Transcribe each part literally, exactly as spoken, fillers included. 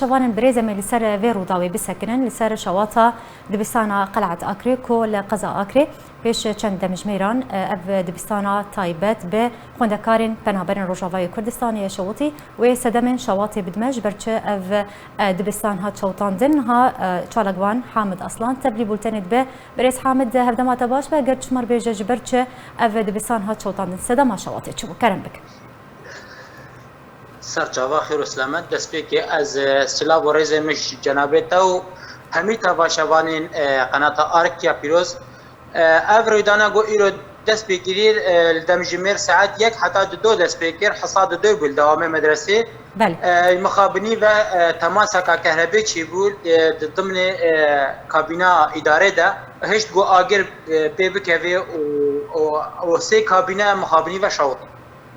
Şevanên birêz em ê li ser vê Rûdawê bisekinin, li ser şewata dibistana Qel'et Akrê ku li qeza Akrê pêş çend demjimêran, e, ev dibistana taybet bi xwendekarên Penaberên Rojavayê Kurdistanê ye şewitî. Wê sedemên şewatê bidime, ji ber çi ev, e, dibistan hat şewitandin? Niha, e, çalakvan Hamid Aslan tevlî bultenê dibe. Birêz Hamid, hevdema te baş be, eger tu ji me re bêje ji ber çi ev dibistan hat şewitandin? Sedema şewatê çi bû? Kerem bike. Ser çava xêr û selamet. Destpêkê ez, e, silav û rêzê min ji cenabê te û hemî temaşevanên, e, qenata Arkiya Pîroz. E, ev rûdana ku îro dest pê kirî, e, li demjimêr saet yek heta di do dest pê kir, hisa di do bû li dewamê medresê. Belê. E, mixabinî ve, e, temaseka kehrebê çêbû, e, di dimnê, e, kabîna îdarê de. Hişt ku agir, e, pê bikevê û, û, û sê kabîne mixabinî ve şewitî.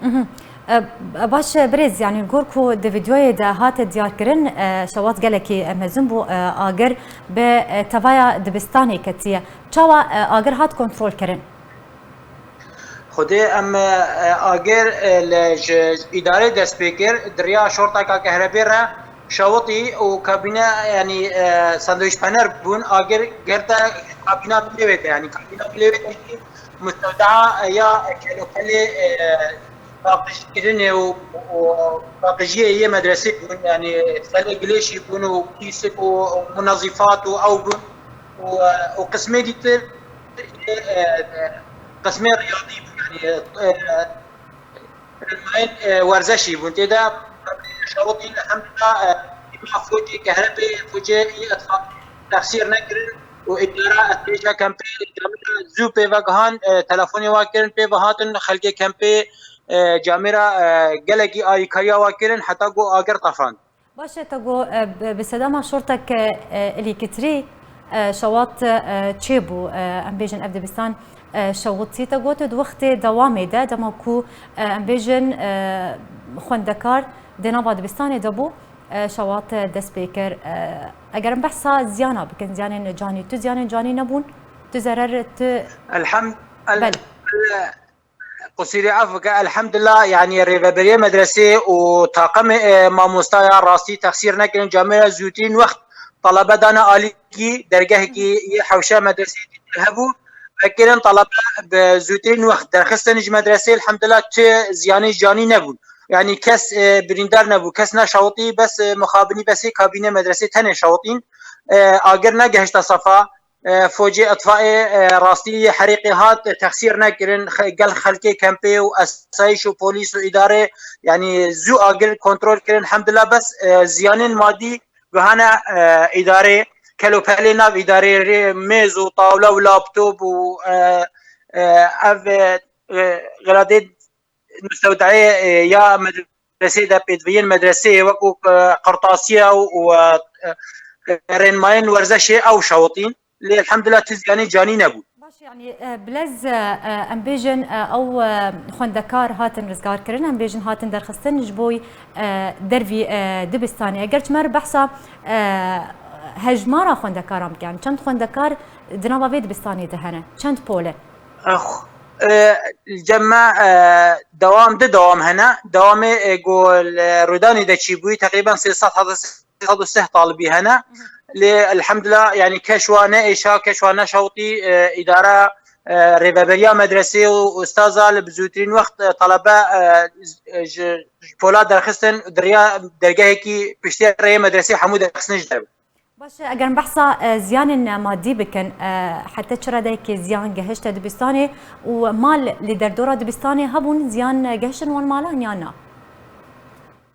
Mhm. E, baş e, birêz, yanî gor ku di vîdeoyê de hate diyarkirin, e, şewat gelekî, e, mezin bû, e, agir bi, e, tevaya dibistanê ketiye. Çawa, e, agir hat kontrolkirin? Xwedê em, e, e, agir, e, li ji îdarê dest pê kir, di riya şorteka kehrebê re şewitî û kabîne, yanî, e, sandwîçpener bûn, agir girte kabîna bilêvê de, yanî kabîna bilêvê de jî mustewdea ya kelopelê, e, paqijkirinê û, û paqijiyê yê medresê bûn, yanî selê gilêşî bûn û kîsik û, û munezîfat û ew bûn û, e, û qismê dîtir, e, e, qismê riyadî bûn, yanî, e, e, Mayên, e, werzeşî bûn. Tê de şewitîn, elhamdulillah, e, tîma focê kehrebê, focê yê etfaqê texsîr nekirin û îdara, ez bêje kempê camêra zû pê vegihan, e, telefonê wa kirin, pê ve hatin xelkê kempê, e, camêra, e, gelekî alîkariya wa kirin heta ku agir tefand. Baş e, te got, e, bi, bi sedema şortek, e, e, ilîkitrî, e, şewat, e, çêbû, e, em bêjin ev dibistan, e, şewitî. Te got, di wextê dewamê de, dema ku, e, em bêjin, e, xwendekar di nava dibistanê de bû, e, şewat, e, dest pê kir. E, eger em behsa ziyana bikin, ziyanên canî, tu ziyanên canî nebûn? Tu zerer, tu Elhem-, el-, Belê. Qusîrê, af bike, elhamdulillah, yanî rêveberiya medresê û taqemê, e, mamostaya rastî texsîr nekirin. Camêra zûtirîn wext talebe dane alîkî, dergehekî yê hewşa medresê dîtir hebû. Vekirin talebe bi zûtirîn wext derxistin ji medresê, elhamdulillah, çi ziyanê canî nebûn. Yanî kes, e, birîndar nebû, kes neşewitî, bes, e, mixabinî, besê kabînê medresê tenê şewitîn. E, agir negehişte sefa. E, focê etfaê, e, rastî herêqê hat, e, texsîr nekirin. Xe-, gel xelkê kempê û esayîş û polîs û îdare, yanî zû agir kontrol kirin. Hemdila bes, e, ziyanên madî guhane, e, îdarê, kelopelê nav îdarê rê mêz û tawla û laptop û, e, e, ev, e, e, xiladê mustewdeyê, e, ya medresê de pêdiviyên medresê wekû, e, qirtasiya û, û, e, e, rênmayên werzeşê ew şewitîn. Lê elhamdulillah tu ziyanê canî nebû. Baş, yanî, e, bilez, e, e, em bêjin, e, ew, e, xwendekar hatin rizgarkirin, em bêjin hatin derxistin ji bo, e, dervî, e, dibistanê. Eger çimer behsa, e, hejmara xwendekaran bikin, çend xwendekar di nava vê dibistanê de hene? Çend pol e? Ex-, e, cem me, e, dewam di dewam hene. Dewamê, e, ku li Rûdanê de çîbûyî teqrîben sê sed heta sê sed û sih talibî hene. Lê elhamdulillah, yanî keş wa ne êşa, keş wa ne şewtî, e, îdara, e, rêveberiya medresê û ustaza li bi zûtirîn wext, e, talebe, e, ji, ji pola derxistin di riya dergehekî piştî rêyê medresê hemû derxistin ji derve. Baş e, eger em behsa, e, ziyanên madî bikin, e, heta çi redeyekê ziyan gehişte dibistanê û mal li derdora dibistanê hebûn, ziyan, e, gehiştin wan malan yan na?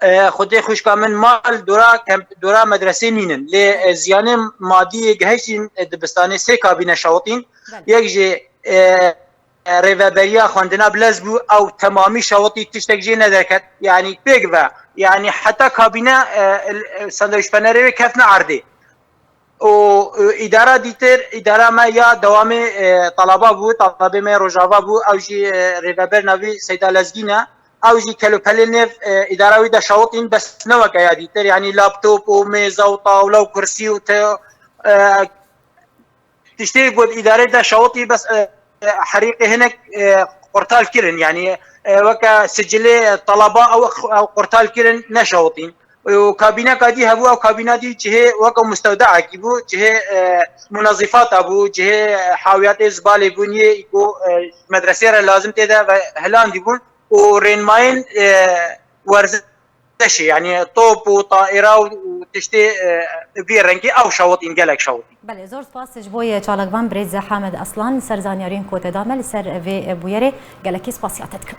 E, Xwedê xwişka min mal dora kem-, dora medresê nînin. Lê, e, ziyanên madî gehiştin, e, dibistanê sê kabîne şewitîn. Belê. Yek jî, e, e, rêveberiya xwendina bilez bû, ew temamî şewitî tiştek jê nederket. Yanî pêk ve, yanî heta kabîne, e, e, sandwîçpenerê wê kefne erdê. Û, e, îdara dîtir, îdara me ya dewamê, e, talaba bû, talabê me Rojava bû, ew jî, e, rêveber navî Seyda Lezgîn e. Ew jî kelopelê nêv, e, îdara wî de şewitîn, bes ne weke ya dîtir, yanî laptop û mêza û tawla û kursî û te, e, tiştê ku di îdarê de şewitî bes, e, e, herîqê hinek, e, qurtal kirin, yanî, e, weke sicilê talaba ew, ew qurtal kirin, neşewitîn. û kabîneka dî hebû, ew kabîna dî cihê weke mustewdeekî bû, cihê, e, munezîfata bû, cihê, e, hawiyatê zibalê bûn yê ku, e, medresê re lazim tê de ve hilandî bûn û rênmayên, e, werzişê, yanî top û taîra û, û tiştê, e, vî rengî ew şewitîn, gelek şewitîn. Belê, zor spas ji bo yê çalakvan birêz Hamed Aslan li ser zanyariyên ku te da me li ser vê bûyerê. Gelekî spasiya te dikim.